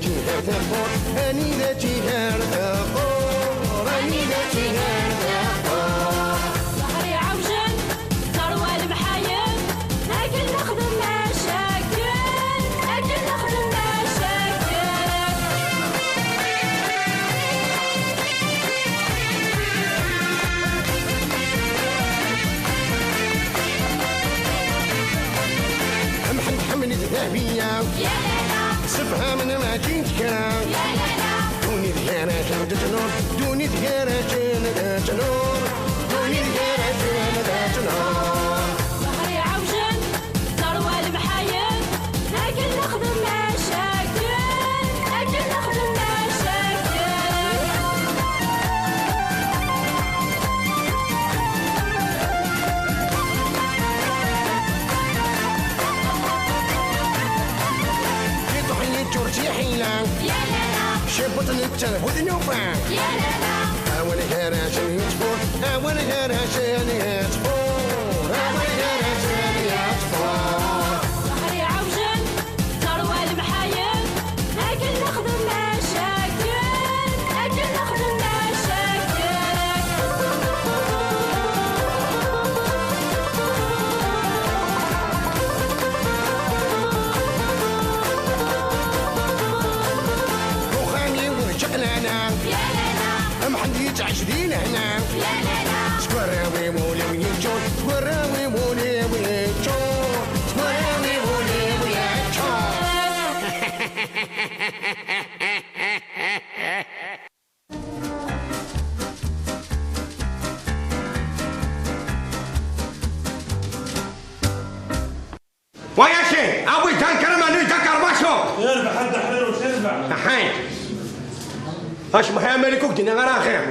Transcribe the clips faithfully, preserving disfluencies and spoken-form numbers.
Tigar taqburt, anida tigar taqburt, anida tigar taqburt. Ẓhri Ɛawjen, terwa lemḥayen, akken nexdem macakken, akken nexdem macakken. Mḥend ḥemmel-it Dahbiya. Sefhamen mačči d kra. Ddunit gar-asen d ttnur, ddunit gar-asen d ttnur, ddunit gar-asen d ttnur. Ẓhri Ɛawjen, terwa lemḥayen, akken nexdem macakken, akken nexdem macakken. Iṭuḥ yeččur d tiḥila. Cibuṭ netta d bu tnufa. Awal gar-asen yettfur, awal gar-asen yettfur, awal gar-asen yettfur. Ẓhri Ɛawjen, terwa lemḥayen, akken nexdem macakken, akken nexdem macakken. Uxxam-iw d čaqlala, amḥend yettɛic di lehna. Seg warraw-iw ul-iw yeččur, seg warraw-iw ul-iw yeččur, seg warraw-iw ul-iw yeččur. Wa Yasin, awi-d ankramani d akarbacu! Irbeḥ a Dda Ḥriruc, irbeḥ! Aḥay! Acmeḥ ya Malik ur k-d-nniɣ ara axir!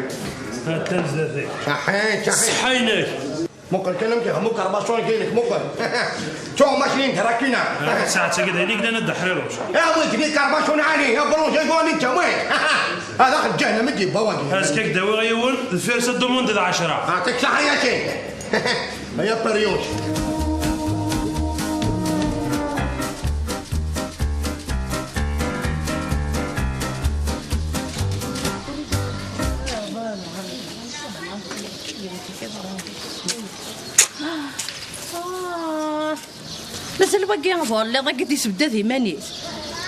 Atan zdat-k. Aḥay, aḥay! Ṣṣeḥḥa-inek! Muqel kan amek iɣem ukarbacu-agi-inek, muqel! Tuɣ macinin drakina! Saɛet-agi d ayen i yellan a Dda Ḥriruc. Awi-d-nni karbacu n ɛali, abronze igu amin ttawi! Ad ax-d ǧahennam i d-yewwa wagi! Azekka ad k-d-awiɣ yiwen, deffir-s ad d-umund d ɛecra. Aɛṭik ṣaḥa Yasin! Ay aperyuc! Ah. Mazal wagi, ḍalliḍ-agi d-isebdad iman-is.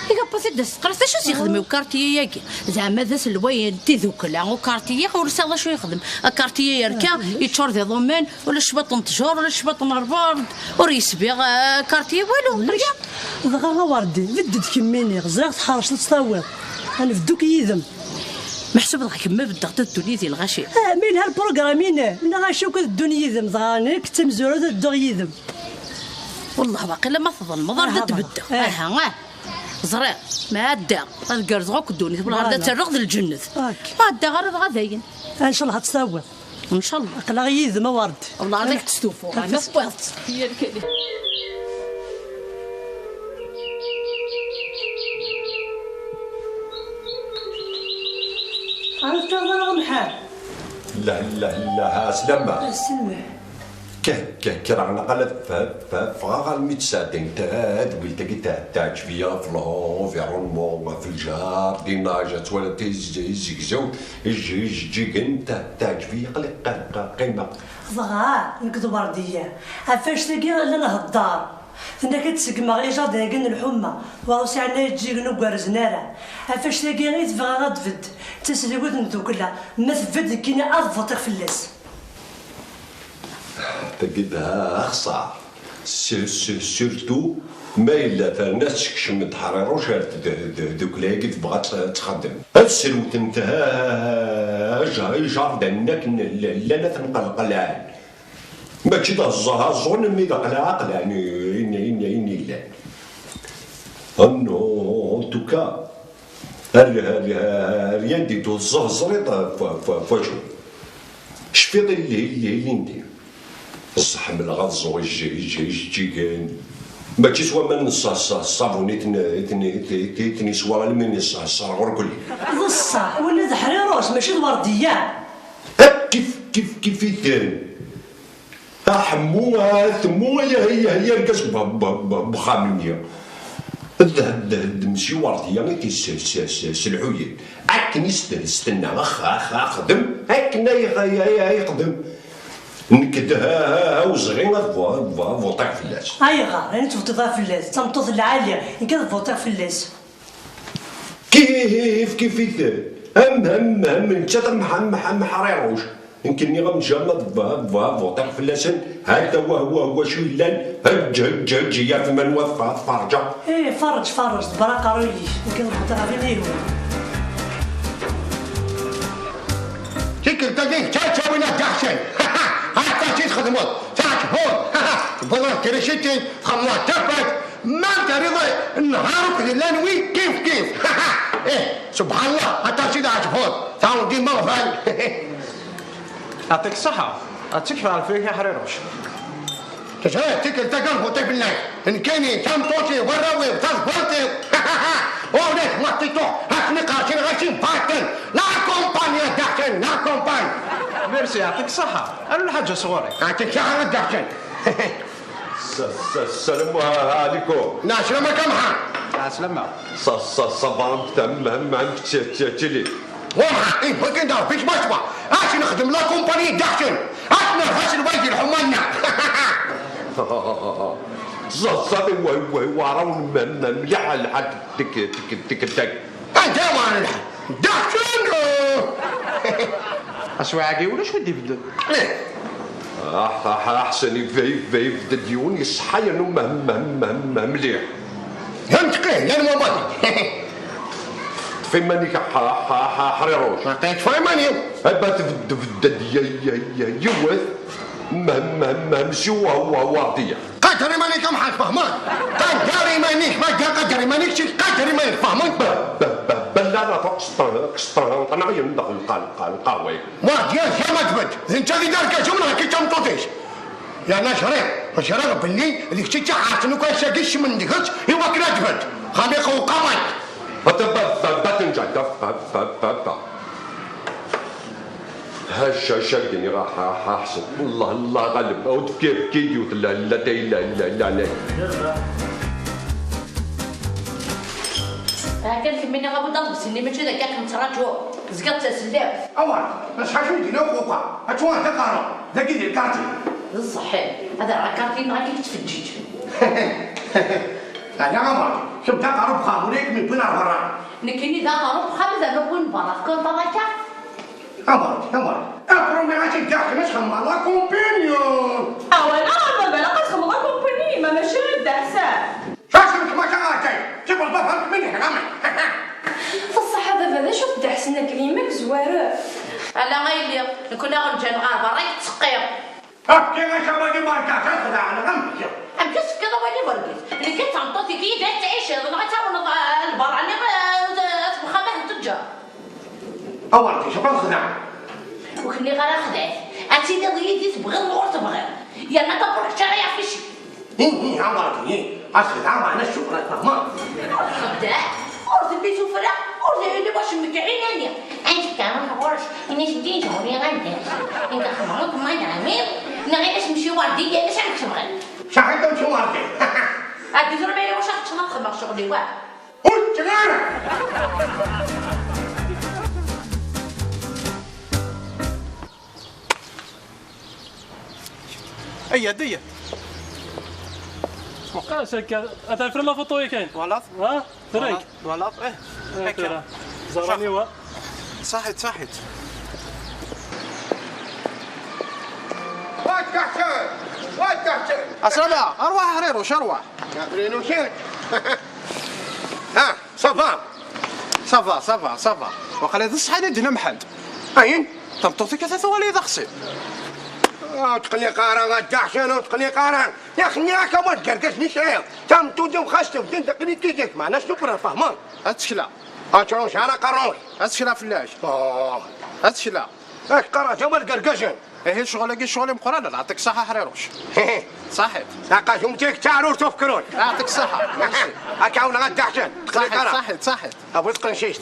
Iga pas-id d-as-teqqar, d acu s-yexdem i ukartiye-agi? Zeɛma d aselway n tidukla, ukartiye, ur nesɛi d acu yexdem. Akartiye yerka, yeččur d iḍumman, ula cwiṭ n ttjur, ula cwiṭ n rbord, ur yesbiɣ, eh, akartiye, walu, rya. Dɣa a Wardi, bedd-d kemmini, ẓriɣ tḥerceḍ ad tt-tawiḍ. Ad nebddu akk yid-m. Meḥsub dɣa kemm ma beddeɣ-d ad ddun yid-i lɣaci? Ah, ma yelha lprogram-inem, lɣaci akk ad ddun yid-m, dɣa nekk d tamezwarut ad dduɣ yid-m. Wellah waqila ma tḍelmeḍ ar d ad beddeɣ. Eh. Aha, ah. Ẓriɣ, ma ɛeddaɣ, ad gerrzeɣ akk ddunit, wellah ar d ad tt-rreɣ d lǧennet. Ma ɛeddaɣ ara dɣa dayen. Ncallah ad tt-tawiḍ. Ncallah. Aql-aɣ yid-m a Wardi. Wellah ar d ak-testufu, ma tewwiḍ-tt. Ɛawed taẓra lḥal. La, la, la, ɛeslama. Ɛeslama. Keh, keh, kkreɣ naqala f-, f-, ffɣeɣ almi d-sɛeddayen tadwilt-agi te-, teɛǧeb-iyi ɣef l'environnement, ɣef le jardinage, ad twaliḍ tiz-, izegzaw, ij-, ijeǧǧigen, te-, teɛǧeb-iyi, aql-i q-, q-, qqimeɣ. Dɣa, nekk d Werdiya, ɣef wannect-agi la nhedder. Tenna-k ad d-seggmeɣ ijardin-agi n lḥuma, wa ur sɛin ara ijeǧǧigen ur gerrzen ara. Ɣef wannect-agi i tebɣa ad tbedd d taselwit n tdukla, ma tbedd nekkini ad bṭiɣ fell-as. Tagi d axṣar. Su-, su-, surtout ma yella terna tekcem-d Ḥriruc ar d-, d-, d-, tdukla-agi tebɣa ad tt-, ad txeddem. Ad srewtent ha-, ha-, ha-, ha-, ijardanen akken l-, llan ad ten-qelqelɛen. Mačči d aẓ-, aẓun mi d aqlaɛ aqlaɛen i, i, i, i yellan. En, en tout cas, Ar, ar, ar yandi tu teẓẓeẓriḍ f, f, f wacu? Cfiḍ illi, illi, ilindi. Ẓẓ ḥemmleɣ ad ẓẓuɣ ij-, ij-, ijeǧǧigen. Mačči s waman n ṣṣ-, ṣṣ-, ṣṣabun i ten-, i ten-, i ten-, i ten-iswa almi nesseɛṣer ɣur kulli. D ṣṣeḥ, winna d Ḥriruc, mačči d Werdiya. Akk kif, kif, kif iten. A Ḥemmu, a Temmu, ay, ay, ay, ay argaz n, n, n, n uxxam-nni. D, d, d Mesyu Werdiya i t-is-, s-, s-, s-, s-, lḥuyen. Akken i s-, s-, tenna, ax, ax, axdem, akken ay, ay, ay, ay xdem. Nekk d, ha, ha, ha, awezɣi ad bu-, bu-, buṭiɣ fell-as. Ayɣer? Ayen tebṭiḍ fell-as? D tameṭṭut n lɛali, nekk ad buṭiɣ fell-as. Kif, kif-it. Am, am, am, netta d am, am, am, ḥriruc. Nekk nniɣ-am jamma d bha, bha, buṭiɣ fell-asen, hatta wah, wah, wacu yellan, hejj, hejj, hejj, ya tmanwa tfa-, tferǧa. Eh, ferǧ, ferǧ, ḍebber aqerruy-ik, nekk ad buṭiɣ ɣef win ihwan. Tikkelt-agi, ttawi-d Dda Ḥsen. Aṭas i txedmeḍ, tɛeǧbeḍ. Tewwiḍ trisiti, txedmeḍ tafat, ma terriḍ nnhar akked llan wi kif kif. Eh, subḥan Allah, aṭas i tɛeǧbeḍ, tɛawneḍ imeɣban. Yeɛṭik ṣṣeḥḥa. Ad tekfa ɣef wayek a Ḥriruc. Teẓriḍ, tikkelt-agi lbuṭi fell-ak. Nekkini, tameṭṭut-iw, warraw-iw, taẓbalt-iw. Ulac ma ṭiṭuḥ, akken iqerṣin ɣas imbaṭen. La compagnie a Dda Ḥsen, la compagnie. Merci, yeɛṭik ṣṣeḥḥa. Ala lḥaǧa sɣur-i. Yeɛṭik ṣṣeḥḥa a Dda Ḥsen. S-, s-, السلام عليكم. Lɛeslama a Kamḥan. Lɛeslama. Ça, ça, ça va, amek, amek, amek, amek, amek, amek, Wah, eh, wakken d Ṛebbi s ma tebɣa. Ad nexdem la compagnie Dda Ḥsen. Ad nerfes lwayed lḥuma-nneɣ. Ẓẓaẓẓaḍ, wa, wa, wa, raw m-, m-, mliḥ lḥal tek-, tek-, tek-, tek-. Anda wa lḥal? Dda Ḥsen, eh. Aswaɛ-agi ulac wi d-ibedden. Eh. Aḥ, aḥ, aḥsen, iv-, iv-, ibedd-d yiwen iṣeḥḥa yernu meh-, meh-, meh-, meh-, mliḥ. Hent qih, yan wabad. Ṭṭef iman-ik a ḥ-, ḥ-, ḥ-, ḥriruc. Aqi ṭṭfeɣ iman-iw. Haba tbedd-, tbedd-d y-, y-, y-, yiwet. Meh-, meh-, meh-, msi wa, wa, wa, diya. Qader iman-ik a Mḥend Fehman. Qader iman-ik, ma d qader iman-ik, si qader iman-ik, fehmeḍ? Ba-, ba-, ba-, bella la tuqsṭ-, qsṭ-, qneɣ yendex lqa-, lqa-, lqahwa-ik. Wa d-, ya, ya ma tbedd. D netta i d argaz-iw neɣ akka d tameṭṭut-is? Yerna ẓriɣ, ẓriɣ belli d kečč i d taḥerṣt n ukalas-agi, ssmen deg-s i wakken ad tbedd. Xaliq uqawan. Ata ba, ba, ba, tenǧa, ba, ba, ba, ba, ba. Hac, hac, ad d-iniɣ, ah, ah, ah, ḥsen. Allah, Allah ɣaleb. Aw tefki, efki-d yiwet la, la, la, la, la, la, la. Akken kemmini a bu ḍebsi-nni, mačči d akka i kem-ttraǧuɣ. Tezgiḍ d tasellaft. Awa, acḥal n dinna uquqa. Ad twehd aqerru. Dagi di lkarti. D ṣṣeḥḥi. Ad rreɣ akarti-nneɣ akken tettfeǧǧiǧ. Ala a Mardi, kemm d aqerru n uxxam, ula yak mi wwin ar berra. Nekkini d aqerru n uxxam, ad rreɣ win berra. Tkunṭaḍ akka? A Mardi, a Mardi. Aprumiɣ-ak-id daxel ad txemmeḍ la compagnie. Awal, a baba, ilaq ad txemmeḍ la compagnie, ma mačči d Dda Ḥsen. Ḥaca nekk mačči atay, tibelbaḍ am kemmini, ɣamen. Ṣṣeḥ a baba, d acu-t Dda Ḥsen akken yemma-k zwaret? Ala a yelli, nekkni aɣ-neǧǧan ɣer berra i yettseqqi. Efk-as awal i Marka, ad xedɛen, amek? Amek i s-tefkiḍ awal i wergaz? Nekk d tameṭṭut-ik, yid-i ad tɛiceḍ, neɣ ad tawneḍ, eh, lberra-nni, eh, ad tmexxamen n tuǧǧal. A Werdiya, ad xedɛen. Ur k-nniɣ ara xedɛet. Ad tiliḍ yid-i tebɣiḍ neɣ ur tebɣiḍ. Yerna d abur kečč ara iɛfici. Ih, ih, a Werdiya, ih. Ad xedɛeɣ, meɛna cukran, fehmeḍ? Ur txeddeɛ, ur telli tuffra, ur telli wacemmek ɛinani. Ad tefk ɣur-s, ini-as-d ijeɣ-nni anda-t. Nekk xedmeɣ akk ma d ɛemmi, neɣ ini-as mci Werdiya, ini-as amek tebɣiḍ. Saḥit a mci Werdiya. Ad d-teẓrem ma yella wacu ad teččem, ad xedmeɣ ccɣel-iw, ah. Ur ččiɣ ara! Ayya-d, ayya-d. Ah, c'est que, ata, ferme la photo, Ken. Voilà. Hein? Voilà. Voilà. Eh. Eh, akka. Ẓerrani wa. Ṣaḥit, ṣaḥit. Wa Dda Ḥsen! Wa Dda Ḥsen! Aslama, arwaḥ a Ḥriruc, arwaḥ. Ḥriruc. Ah, ça va? Ça va, ça va, ça va. Waqila d ṣṣeḥ i d-yenna Mḥend. Ayen? Tameṭṭut-ik ata tuɣal d axṣim. Ah, ur tqelliq ara a Dda Ḥsen, ur tqelliq ara. Yaxni akka ma tgergez mi sɛiɣ. Tameṭṭut-iw xas tebded aql-i tizit, meɛna s tuffra, fehmeḍ? Ad tekla. Ad tṛuc ara qarruc. Ad tekla fell-ak. Oh. Ad tekla. Ad teqqar d awal gergazen. Ihi ccɣel-agi ccɣel imeqqran, ad aɣ-ṭik ṣṣeḥḥa a Ḥriruc. Ṣaḥit. Aqazum-tik d taɛrurt ufekruc. Ad aɣ-ṭik ṣṣeḥḥa. Merci. Ad k-ɛawneɣ a Dda Ḥsen. Tqelliq ara. Ṣaḥit, ṣaḥit. A bu tqenčict.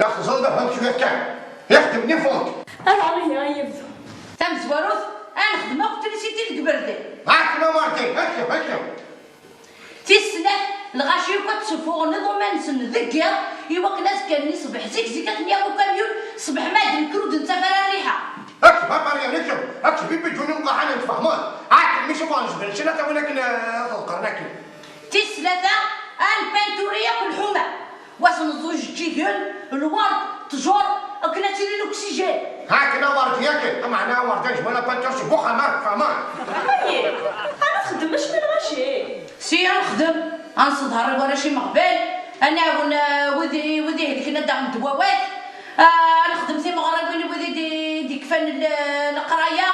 Yak teẓriḍ afhem cwiya kan. Yak d-mnifent. Ara ihi ay yebdu. Tamezwarut, ad nexdem akk trisiti deg iberdan. Akken a Martin, akken, akken. Tis snat, lɣaci akk ad tteffuɣen iḍumman-nsen deg yiḍ, i wakken azekka-nni ṣṣbeḥ zik zik ad ten-yawi ukamyun, ṣṣbeḥ ma d nekker ur d-nettaf ara rriḥa. Akken a Martin, akken, akken, bibi ǧuni mqaḥan, tfehmeḍ? Akken mi s-uɣen zebren, sin ad t-awin akken, eh, ad t-ḍeqqren akken. Tis tlata, ad npanturi akk lḥuma. Wa s-neẓẓu ijeǧǧigen, lwerd, ttjur, akken ad tili l'oxygène. Akken a Werdi, akken. Ameɛna a Werdi, ajmal apantun seg uxxam, ah, fehmeḍ? Ayi, ara txeddem acmi lɣaci? Si, ad nexdem, ad nseḍher i warrac imeɣban, ad nɛawen, eh, wid i, wid ihelken ad d-aɣen ddwawat, eh, ad nexdem timeɣriwin i wid i d-, d-ikfan l-, leqraya,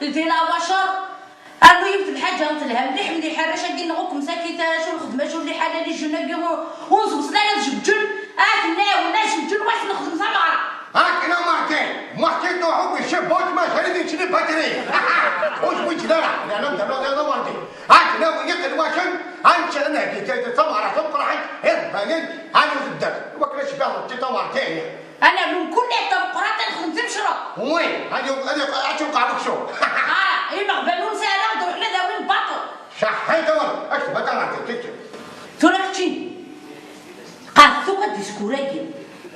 di lawacer. Rnu yiwet lḥaǧa telha mliḥ mliḥ, arrac-agi-nneɣ akk msakit, acu lxedma, acu lḥala, les jeunes-agi ur, ur nẓebbṣel ara ad jebǧen, ad ten-nɛawen ad jebǧen, wa s-nexdem tameɣra. Akken a Martin, Martin tuḥu bi cebbuc mazal di tli batri. Ur zwiǧen ara, lɛelm d lwaḍi d awerdi. Akken a win iqelwacen, ad nečč ad nehdi tameɣra tameqqrant, iḍebbanen, ad nbeddel. Wakken ad cbiɣ d ṭiṭa Martin. Ad nernu mkul lɛid tameqqrant, ad nexdem timecreḍt. Oui, ad yuq-, ad yuq-, ad yuqeɛ weksum. Ah, imeɣban ur nesɛi ara, ad ruḥen ad awin baṭel. Saḥḥit awal, ad tebda ɣer telt. Tura keččini, qɛed tura diskur-agi,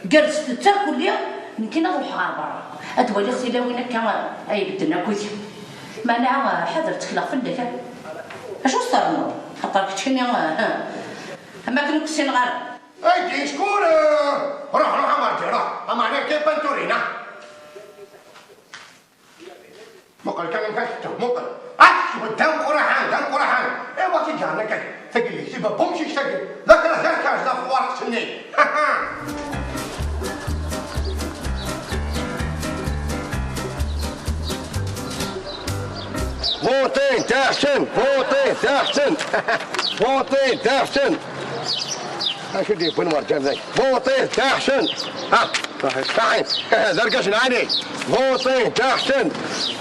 gerrez-t d tarkelli, nekkini ad ruḥeɣ ɣer berra. Ad waliɣ tilawin akka, ay bedden akk-agi. Meɛna, ḥader ttekleɣ fell-ak, a. Acu s-ternuḍ? Xaṭer keččini, ah, am akken ur k-ssineɣ ara. Ay, diskur, eh, ruḥ, ruḥ, a Marǧi, ruḥ. Ameɛna kan panturina. Muqel kan amek ad tettu, muqel. Ah, d ameqqraḥan, d ameqqraḥan. Iwa, tiǧarna kan. Tagi, si babum, si tagi. D akken ad terkaẓ ɣef werqes-nni. Voté Daḥsen! Voté Daḥsen! Voté Daḥsen! Acu d-yewwin Werǧan dagi? Voté Daḥsen! Ha! Saḥit. Saḥit. D argaz n ɛali. Voté Daḥsen!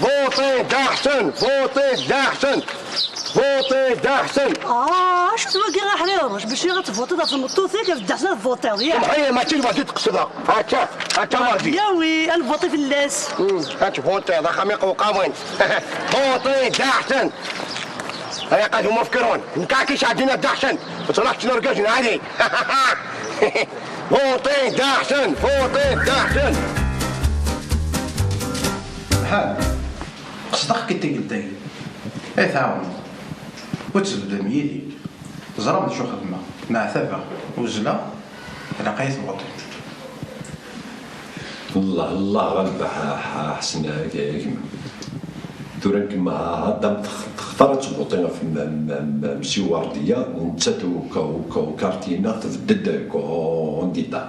Voté Daḥsen! Voté Daḥsen! Voté Daḥsen! Ah, acu d wagi a Ḥriruc? Bac ad tvuṭiḍ ɣef tmeṭṭut-ik, ad ddaḥsen ad tvuṭiḍ, ya? Semḥ-iyi, mačči d wagi d-qesdeɣ. Akka, akka Werdi. Yawi, ad nvuṭi fell-as. Hmm, ad tvuṭiḍ, axxam iqewqawen. Voté Daḥsen! Ay aqad umufkirun, nekk ad k-isɛeddin a Daḥsen. Ẓriɣ kečč d argaz n ɛali. Voté Daḥsen! Voté Daḥsen! Ḥa, qesdeɣ-k-id tikkelt-agi. Ay tɛawneḍ. Ur tzeddem yid-i. Teẓram d acu xedmeɣ. Meɛtabeɣ. Uzzleɣ. Ilaq ad yi-tvuṭim. Allah, Allah, a Rebbeḥ, a, a, a Ḥsen, a, a gma. Tura nekk ma ha, ha, dam tex-, textar ad tvuṭi ɣef m-, m-, m-, Msi Werdiya, nettat u ka-, u ka-, u karti-ina tebded kandida.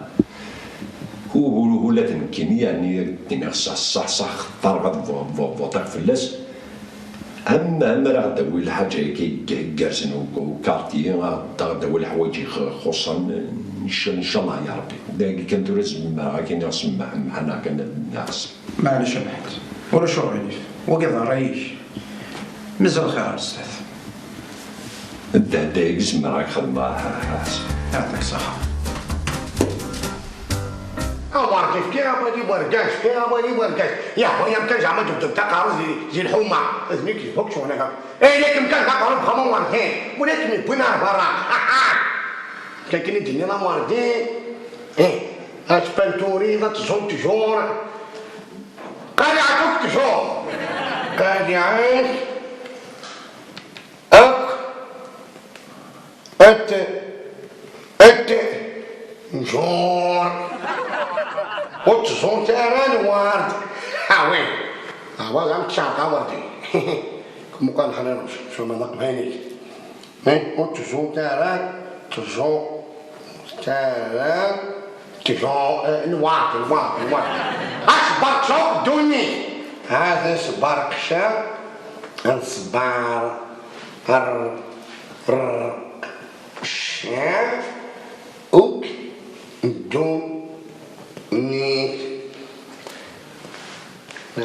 U, u, ula d nekkini, yeɛni, ad d-iniɣ ṣṣeḥ, ṣṣeḥ, ṣṣeḥ, xeṭṭareɣ ad vu-, vu-, vuṭiɣ fell-as. Am, am ara ɣ-d-awi lḥaǧa-agi igerrzen u, u karti, a ɣ-d-awi leḥwayeǧ ix-, ixuṣṣen, nc-, ncallah ya Rebbi. Dagi kan tura zemreɣ ad k-iniɣ semmeḥ, mḥana kan ad nɛas. Maɛlic a Mḥend, ulac uɣilif. Wagi d ṛṛay-ik. Mazal lxir ar zdat. D, d, d, zemreɣ ad k-xedmeɣ, a, a, a, a Ḥsen. Yeɛṭik ṣṣeḥḥa. A Werdi, fkiɣ awal i wergaz, fkiɣ awal i wergaz. Yehwa-yam kan zeɛma tebded taqerrut di, di lḥuma. D nekk d bokcun akka. Ay, la kem-kan d aqerru n uxxam a Werdi. Ula kem-yewwin ar berra. Akken i d-tenniḍ a Werdi. Eh, ad tpanturiḍ, ad teẓẓuḍ ttjur. Qaliɛet akk ttjur. Qaliɛet akk. At, at, njur. Ur tẓunt ara lward. Awi. Awa, d am tcaɛqa wardi. Kem uqal xana, cuma d aqbayli. Eh, ur tẓunt ara, tẓu-, tara, tẓu-, eh, lward, lward, lward. Asberqec akk ddunit. Hada sberqec, ad sber-, r-, r-, c-, uk, du-, ni.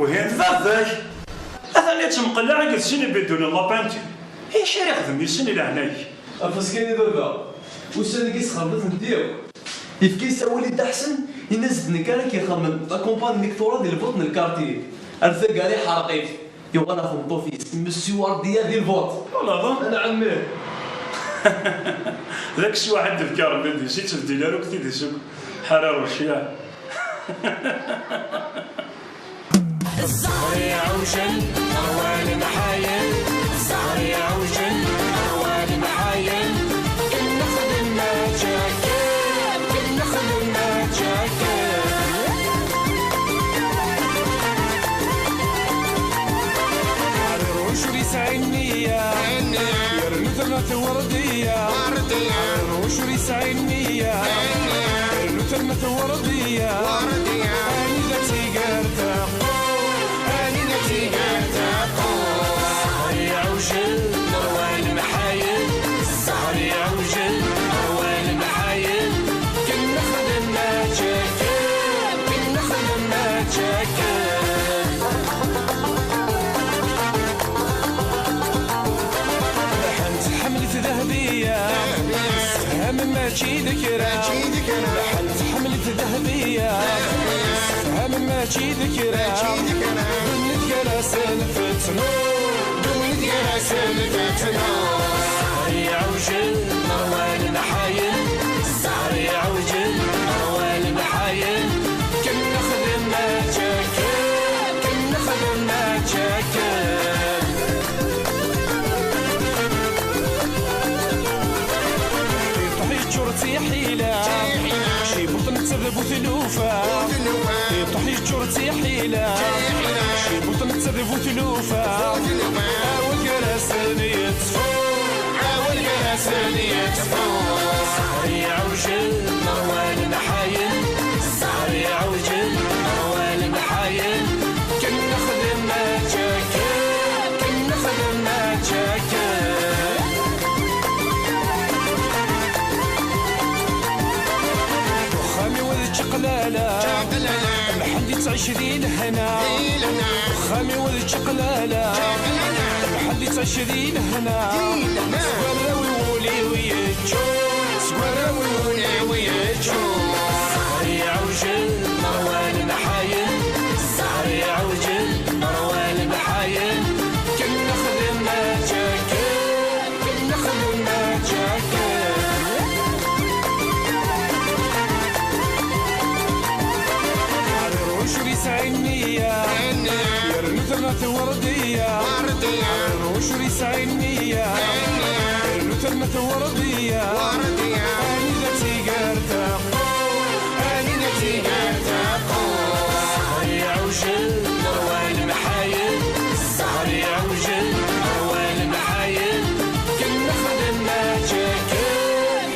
Wihin d baba-k. Atan yettmeqleɛ akked sin ibidunen n la peinture. Acu ara yexdem yis-sen i leɛnaya-k? Afas kan i baba. Ussan-agi sxerben-tent akk. Yefka-yas awal i Dda Ḥsen, yenna-as d nekk ara k-ixemmen takumpani-nni tura di lbuṭ n lkarti. Ar taggara iḥreq-it. Yuɣal ɣer tmeṭṭut-is, Messi Wardiya di lbuṭ. Wala d. Anɛam ih. D akeswaḥ i d-ifka Rebbi deg-s, ur yettbeddil ara akk tidis akk. Ḥarar ucyaḥ. Zzher iɛewjen, ṛwan mḥayen. Zzher iɛewjen, ṛwan mḥayen. Ken nexdem mačči akka, ken nexdem mačči akka. Ɛerruc ur yesɛi nniya, yernu terna tewreḍ. Ur yesɛi nniya, rnu terna tewreḍ-iyi. Anida tigert teqqur, anida tigert teqqur. Zzher iɛewjen, ṛwan mḥayen. Zzher iɛewjen, ṛwan mḥayen. Ken Mačči d kra. Mačči d kra. Lḥal tḥemmel-it Dehbiya. Tefhem mačči d kra. Mačči d kra. Dun-it gar-asen fetnu. Dun-it gar-asen fetnu. Zzher iɛewjel, ṛwan mḥayen. Zzher iɛewjel, ṛwan mḥayen. Ken nexdem mačči akken. Ken nexdem mačči akken. Iṭuḥ yeččur d tiḥila. Tiḥila. Cibuṭ netta d bu tlufa. Bu tlufa. Iṭuḥ yeččur d tiḥila. Tiḥila. Cibuṭ netta d bu tlufa. Bu tlufa. Awal gar-asen yettfu. Awal gar-asen yettfu. Zzher iɛewjel, ṛwan mḥayen. Zzher iɛewjel, ṛwan mḥayen. Ken nexdem mačči akken. Ken nexdem mačči akken. Uxxam-iw d čaqlala. Čaqlala. Mḥend yettɛic di lehna. Di lehna. Uxxam-iw d čaqlala. Čaqlala. Mḥend yettɛic di lehna. Di lehna. Seg warraw-iw ul-iw yeččur. Seg warraw-iw ul-iw yeččur. Zzher iɛewjel, ṛwan mḥayen. Zzher iɛewjel, ṛwan mḥayen. Ken nexdem mačči akken. Ken nexdem mačči akken. Ɛli Ruc ur yesɛi nniya. Nniya. Yernu terna-t Werdiya. Werdiya. Ɛli Ruc ur yesɛi nniya. Nniya. Yernu terna-t Werdiya. Werdiya. Anida tigar taqqur. Anida tigar taqqur. Zzher iɛewjel, ṛwan mḥayen. Zzher iɛewjel, ṛwan mḥayen. Ken nexdem mačči akken.